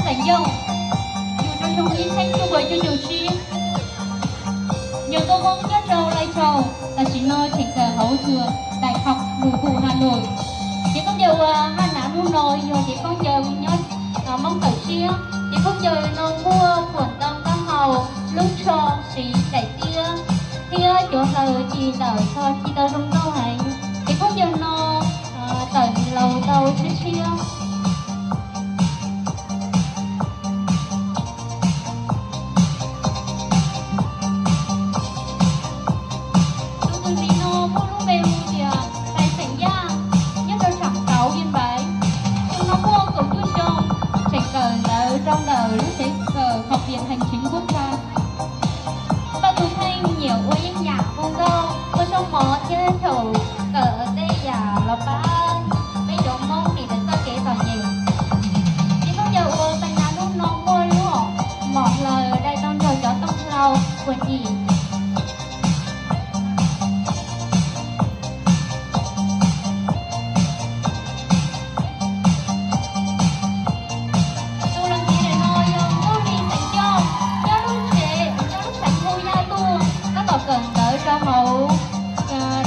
Teev Yooj, yug rau xyoo ib txhiab cuaj puas cuaj caum tsib. Yog nkauj Hmoob nyob rau Lai Châu, tam sim no tseem kawm hauv trường Đại học Nội vụ Hà Nội. Ces khaub ncaws uas haj hnav hnub no yog ces khaub ncaws nyob Hmoob tawm tshiab. Ces khaub ncaws no muaj thuam ntoo taub hau, lub tsho, siv, daim tiab thiab cov hlaws ci ntawm txog ci tau zoo nkauj heev. Ces khaub ncaws no tawm laus tau tshiab tshiab. Tus txiv no muaj lub npe hu tias Pais Xeem Yaj, nyob rau Trạm Tấu, Yên Bái. Xyoo no muaj kaum cuaj xyoo, tseem kawm ntawv rau ntawm lub tsev kawm Học viện Hành chính Quốc gia. Paj Tus Pheej nyiam ua yeeb yam ua nkauj, ua xyoo mov thiab thaum kawm tej yam los pab peb cov Hmoob dim tawm txoj kev txom nyem. Ces khaub ncaws uas Pais hnav hnub no muaj lub mom hlaws dai tau nrog cov tooj hlau puag ncig. Tus los ntxiv ntawm no yog Nkauj Lis Xeem Yooj, nyob lub tsev, nyob lub xeev Hoo Yaj tuaj, tab tom kawm ntawv rau hauv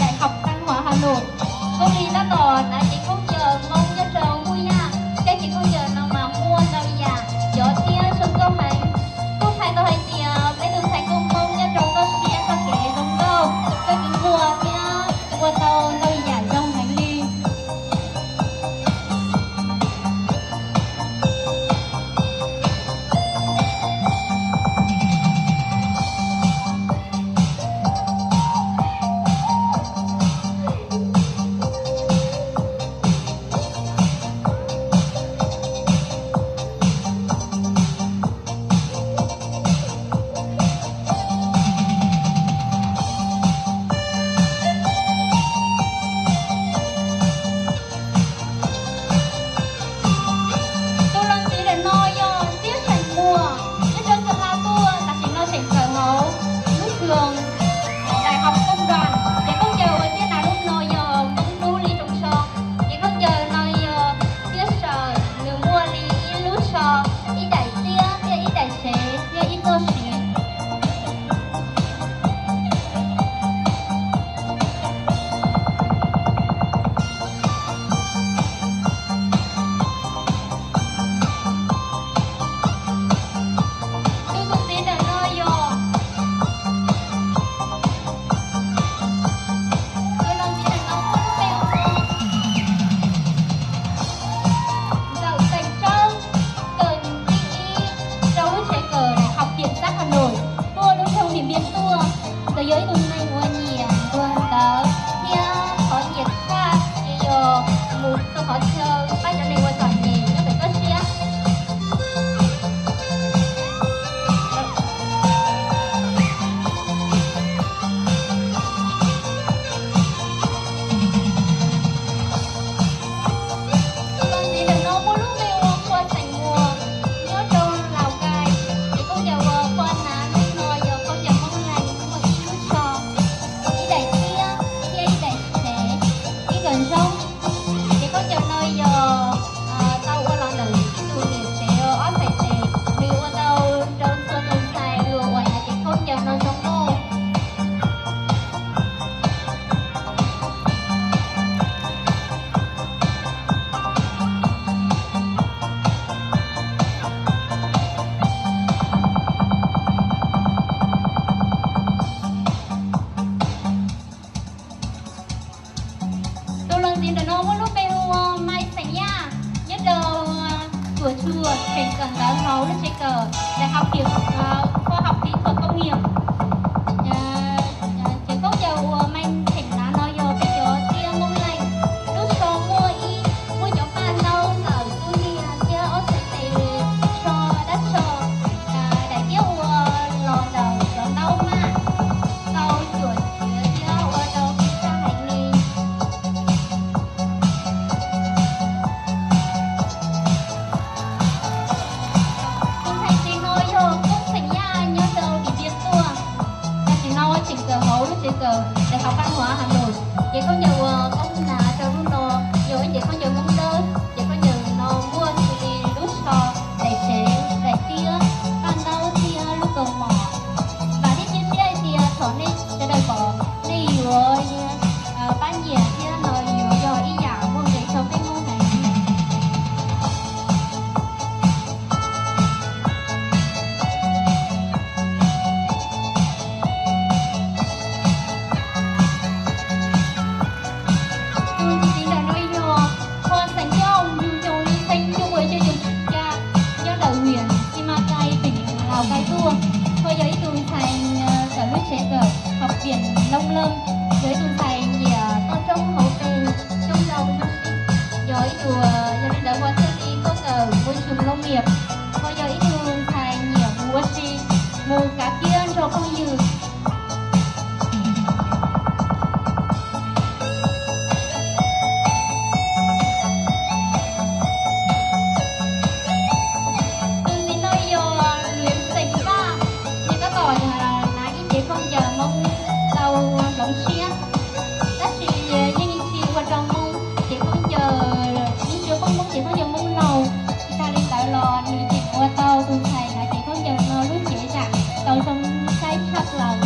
Đại học Văn hóa Hà Nội. Nkauj Lis tab tom hnav cev khaub ncaws Hmoob nyob rau Hoo Yaj, thiab cev khaub ncaws no mas muaj ntau yam cov thiab zoo nkauj heev. Kuj txhais tau hais tias peb tus ntxhais nkauj Hmoob nyob rau toj siab txoj kev zoo nkauj, koj tsis muaj thiab ua tau ntau yam zoo heev li. Tus los ntxiv ntawm no yog Txiab Xeem Muas, nyob rau Xa La tuaj, tam sim no tseem kawm hauv lub trường Đại học Công đoàn. Ces khaub ncaws uas Txiab hnav hnub no yog Hmoob hlub li rooj tsho. Ces khaub ncaws no yog Txiab sawm, nws muaj li ib lub tsho, ib daim tiab thiab ib daim tsev thiab ib txoj siv. Tus txiv ntawm no yog, tus txiv ntawm no muaj lub npe hu ua Ntxawm Xeem Tsawb, kawm thib ib rau lub tsev kawm Đại học Kiểm sát Hà Nội, tuaj lub nroog Điện Biên tuaj. Nkawd yog ib tug neeg uas nyiam ntuag ntawv thiab thov nyiam tshaj, ces yog mus txog qhov chaw pab cov neeg uas txom nyem nyob pem toj siab. Tus txiv ntawm no muaj lub npe hu ua Qhua Xeem Muas, nyob rau Lào Cai. Ces khaub ncaws uas Qhua hnav hnub no yog khaub ncaws Hmoob Lees, muaj ib lub tsho, ib daim tiab thiab ib daim tsev, ib kawm ntxhoo. Ces khaub ncaws no yog tau ua los ntawm ib tug niam tsev ob txhais tes, nws ua tau rau txhua tus ntxhais uas hnav ces khaub ncaws no zoo nkauj. Tus los ntxiv ntawm no muaj lub npe hu ua Mai Xeem Yaj, nyob rau Cuam Tshuam, tseem kawm ntawv hauv lub tsev kawm Đại học Kỹ, Khoa học Kỹ thuật Công nghiệp. Ces khaub ncaws uas Mai Xeem hnav no yog peb cov tiab Hmoob Lees, lub tsho muaj ib, muaj cov paj ntaub ntawm tub niag thiab ob txhais tes, tsho dab tsho, daim tiab ua los ntawm cov ntaub maj, tau cuam siav thiab ua rau peb sab heev li. Tus ntxhais tsev no yog Koob Xeem Yaj, nyob rau Điện Biên tuaj. los nws tseem ua tau tus ntxhais no ces khaub ncaws no lub cev zam tau zoo saib tshaj plaws.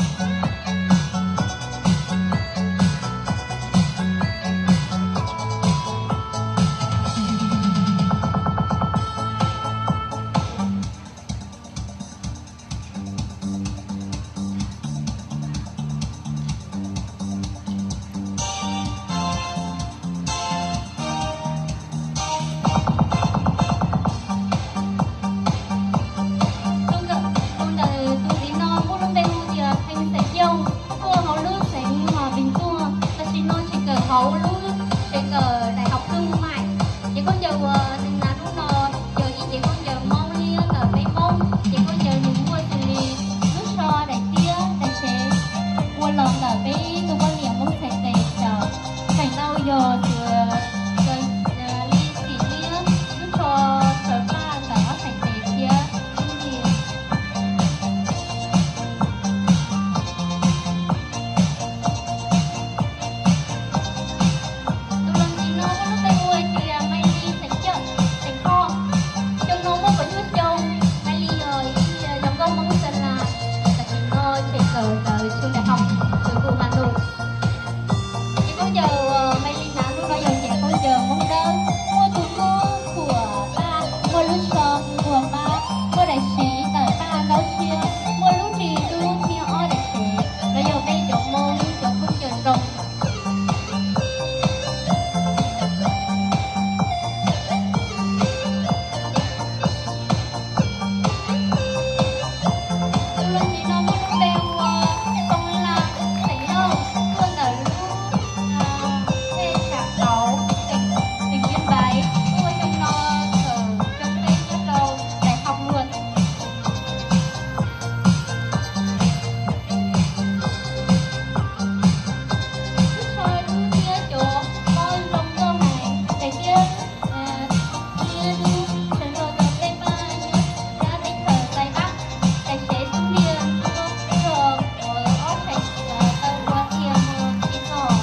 Tus ntawm tus txiv no muaj lub npe hu tias Theej Xeem Yooj, tuaj hauv lub xeev Hòa Bình tuaj, tam sim no tseem kawm hauv lub, tseem kawm đại học thương mại. Ces khaub ncaws uas nws hnav hnub no yog ib cev khaub ncaws Hmoob thiab ntawm peb Hmoob, ces khaub ncaws nws muaj xws li lub so daim tiab daim tsev ua los ntawm peb tus poj niam Hmoob txhais tes tsaws, feem ntau yog txwv li xim liab, lub so tsaws paj ntawm ob txhais tes thiab xub ntiag. Tus laus ntawm no muaj lub npe hu hais tias Maiv Lis Xeem Coj, Xeem Thoj. Xyoo no muaj kaum cuaj xyoo. Maiv Lis yog ib yawg nkauj Hmoob Xas Las, tam sim no tseem kawm ntawm trường đại học Hà Nội. Ces khaub ncaws uas Maiv Lis hnav hnub no yog cev khaub ncaws Hmoob Dawb, muaj tus kub khuam paj, muaj lub so nquag pab, muaj daim siv tawm paj ntaub siab, muaj lub ris dub thiab ob daim sev. Lawv yog peb cov Hmoob cov khaub ncaws zoo. Tus laus ntawm no muaj lub npe hu ua Tooj Laj Xeem Lauj, tuaj ntawm lub thej Sam Tauv, tỉnh Yên Bái, tuaj xyoo no txawm xyoo peb nyob rau đại học luật. Lub so dub thiab cov pob zoo nkauj heev, daim tiab thiab dub sawv nrog rau tej paj nyob sab teb chaws Tây Bắc. Daim sev xub ntiag ntuj nrog ob txhais taw ua tiag mas tsis txog.